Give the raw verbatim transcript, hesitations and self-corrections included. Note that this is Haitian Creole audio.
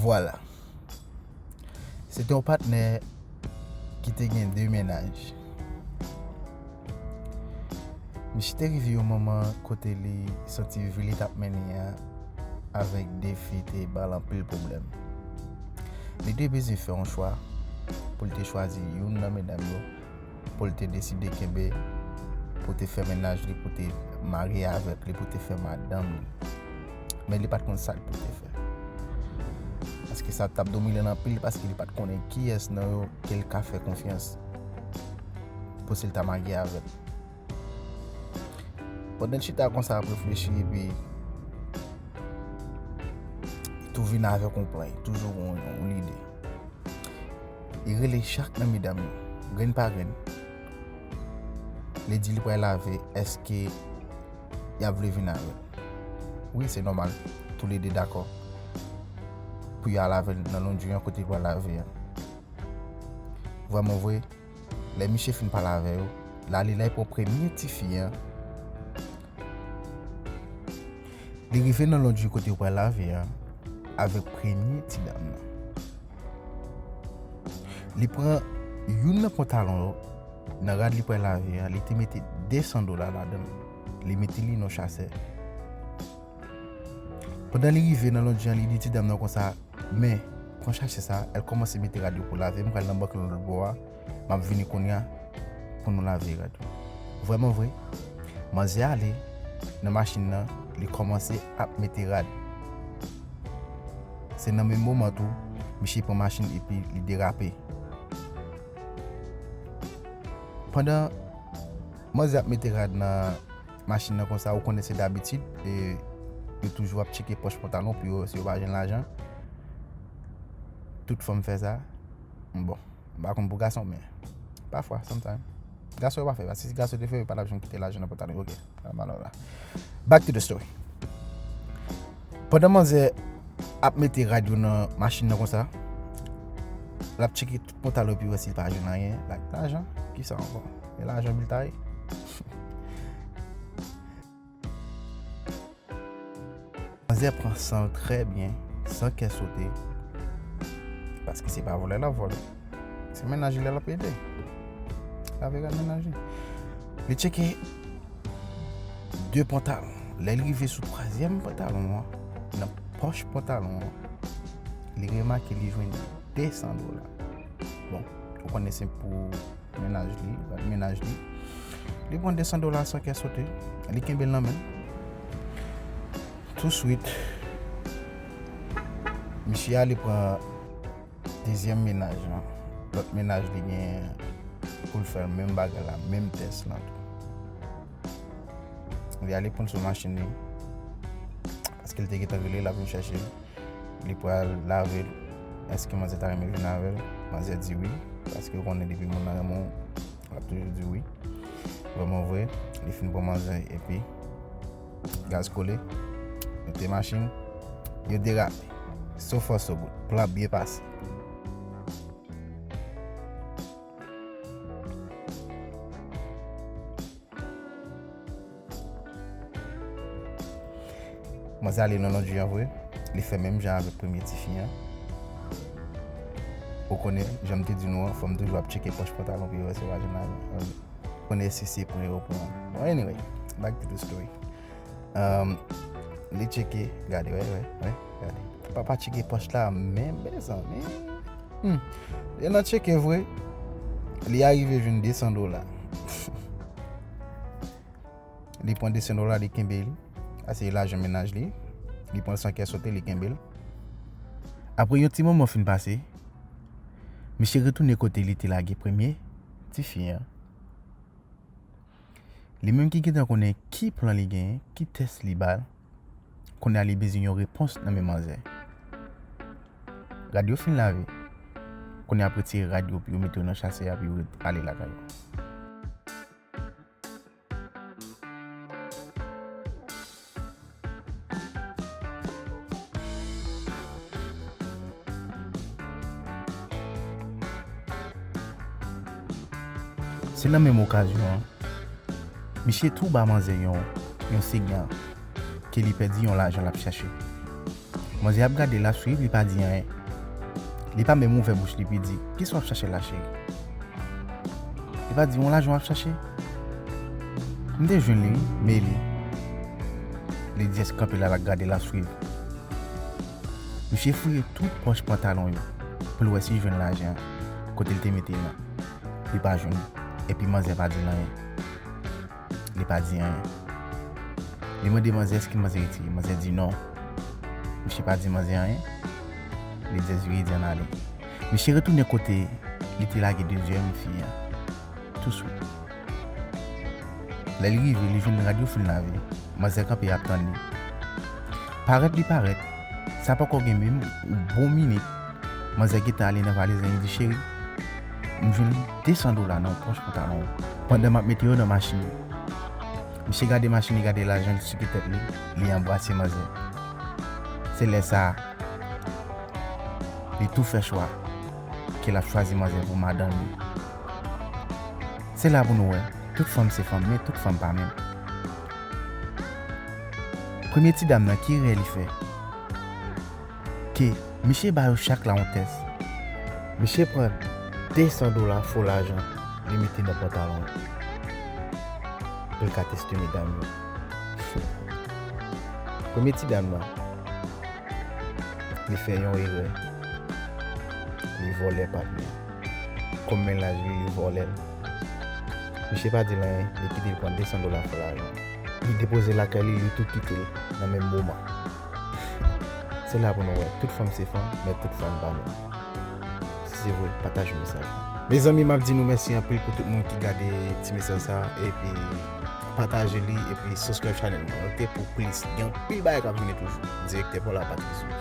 Vwala. Se te yon patnè ki te gen de mennaj. Misye te rive yon moman kote li santi vi li t ap mennen an avèk de fi te ba l anpil pwoblèm. Li te bezwen fè yon chwa pou l te chwazi youn nan medam yo pou l te deside kenbe, pou te fè mennaj li, pou te marye avèk li, pou te fè madanm li. Men li pa t konn sa l pou te fè. Paske sa t ap domine l anpil, paske li pa t konnen kiyès nan yo ke l ka fè konfyans pou si l ta marye avè l. Pandan l chita konsa ap reflechi, epi li tou vin avèk yon plan, li toujou yon, yon lide. Li rele chak nan medam yo, grenn pa grenn. Li di li pral lave, èske y ap vle vin avè l? Wi, se nòmal. Toulede dakò pou y al avè l nan londri an kote l pral lave an. Vrèman vre, lè misye fin pale avè yo, l ale la, li pran premye tifi an. Li rive nan londri kote yo pral lave an avèk premye ti dam nan. Li pran youn nan pantalon yo, nan rad li pral lave an, li te mete de san dola ladan l. Li mete li nan chasè. Pandan li rive nan londri an, li di ti dam nan konsa, "Men, pran chasè sa, al kòmanse mete rad yo pou lave, m pral nan bank lan lòt bò a, m ap vini kounye a pou nou lave rad yo." Vrèman vre, manzè ale nan machin nan, li kòmanse ap mete rad. Se nan menm moman tou, misye pran machin epi li derape. Pandan manzè ap mete rad nan machin nan konsa, ou konnen se dabitid, e yo toujou ap tcheke pòch pantalon pou yo wè si yo pa jwenn lajan. Tout fanm fè sa. Bon, m pa konn pou gason, men pafwa, sometimes. Gason yo pa fè, paske si gason te fè, yo pa t ap janm kite lajan nan pantalon yo, oke. Sa mal la. Back to the story. Pandan manzè ap mete rad yo nan machin nan konsa, l ap tcheke tout pantalon epi wè si l pa jwenn anyen. Like, lajan? Kisa ankò? E lajan bil ta ye? Manzè pran san l trè byen, san kè sote, paske se pa vòlè l ap vòlè. Se mennaj li l ap ede. Lave rad mennaj li. Li tcheke de pantalon. Lè l rive sou twazyèm pantalon an, nan pòch pantalon an, li remake li jwenn de san dola. Bon, ou konnen se pou mennaj li, rad mennaj li. Li pran de san dola san kè sote. Li kenbe l nan men l. Touswit, misye ale pran dezyèm mennaj lan. Lòt mennaj li gen pou l fè menm bagay la, menm tès lan tou. Li ale pran l sou machin li. Paske l te gentan rele, l ap vin chèche l. Li pral lave l. Èske manzè ta renmen vin avè l? Manzè di wi. Paske ou konnen depi moun nan renmen w, l ap toujou di wi. Vrèman vre, li fin pran manzè epi gaz kole. Moute machin. Yo derape. So far, so good. Plan byen pase. Manzè ale nan londri an vre, li fè menm jan avèk premye tifi an. Ou konnen, jan m te di nou an, fanm toujou ap tcheke pòch pantalon pou yo wè si yo pa jwenn lajan. Ou konnen se, se pran yo pran. Bon, anyway, back to the story. Um, li tcheke, gade, wè, wè, wè, gade. Papa tcheke pòch la, men, mezanmi. Hmm. Li nan tcheke vre, li arive jwenn de san dola. Li pran de san dola, li kenbe li. Sa se lajan mennaj li. Li pran l san kè sote, li kenbe l. Apre yon ti moman fin pase, misye retounen kote li te lage premye tifi an. Li menm ki gentan konnen ki plan li genyen, ki tès li ba l, kounye a li bezwen yon repons nan men manzè. Rad yo fin lave. Kounye a ap retire rad yo, pou yo mete yo nan chasè a, pou yo ret-, ale lakay yo. Se nan menm okazyon an, misye tou ba manzè yon, yon signal ke li pèdi yon lajan l ap chèche. Manzè ap gade l, ap swiv, li pa di anyen. Li pa menm ouvè bouch li pou di, "Kisa w ap chache la, cheri?" Li pa di, "Yon lajan w ap chache?" M te jwenn li, wi, men li. Li jis kanpe la, l ap gade, l ap swiv. Misye fouye tout pòch pantalon yo pou l wè si l jwenn lajan kote l te mete l lan. Li pa jwenn li. Epi manzè pa di l anyen. Li pa di anyen. Li mande manzè èske manzè retire. Manzè di non. Misye pa di manzè anyen. Li jis vire di ann ale. Misye retounen kote li te lage dezyèm fi an. Touswit. Lè li rive, li jwenn rad yo fin lave. Manzè kanpe ap tann li. Parèt li parèt, sa poko gen menm yon bon minit, manzè gentan ale nan valiz lan, li di, "Cheri, m jwenn de san dola nan pòch pantalon ou." Pandan m ap mete yo nan machin. Misye gade machin, li gade lajan, li sipli tèt li, li anbrase manzè. Se lè sa a, li tou fè chwa ke l ap chwazi manzè pou madanm li. Se la pou nou wè, tout fanm se fanm, men tout fanm pa menm. Premye ti dam nan, ki erè li fè? Ke misye ba yo chak la yon tès. Misye pran de san dola fo lajan, li mete nan pantalon li. Pou l ka teste medam yo. Premye ti dam nan, li fè yon erè. Li vòlè patnè. Kòm mennaj li, li vòlè l. Misye pa di l anyen, li kite l pran de san dola fo lajan. Li depoze l lakay li, li tou kite l nan menm moman. Se la pou nou wè, tout fanm se fanm, men tout fanm pa menm. Si se vre, pataje mesaj la. Mezanmi, m ap di nou mèsi anpil pou tout moun ki gade ti mesaj sa, epi pataje li, epi subscribe channel mwen, ok, pou plis. Gen anpil bagay k ap vini toujou. Direktè pa w la, Patrice.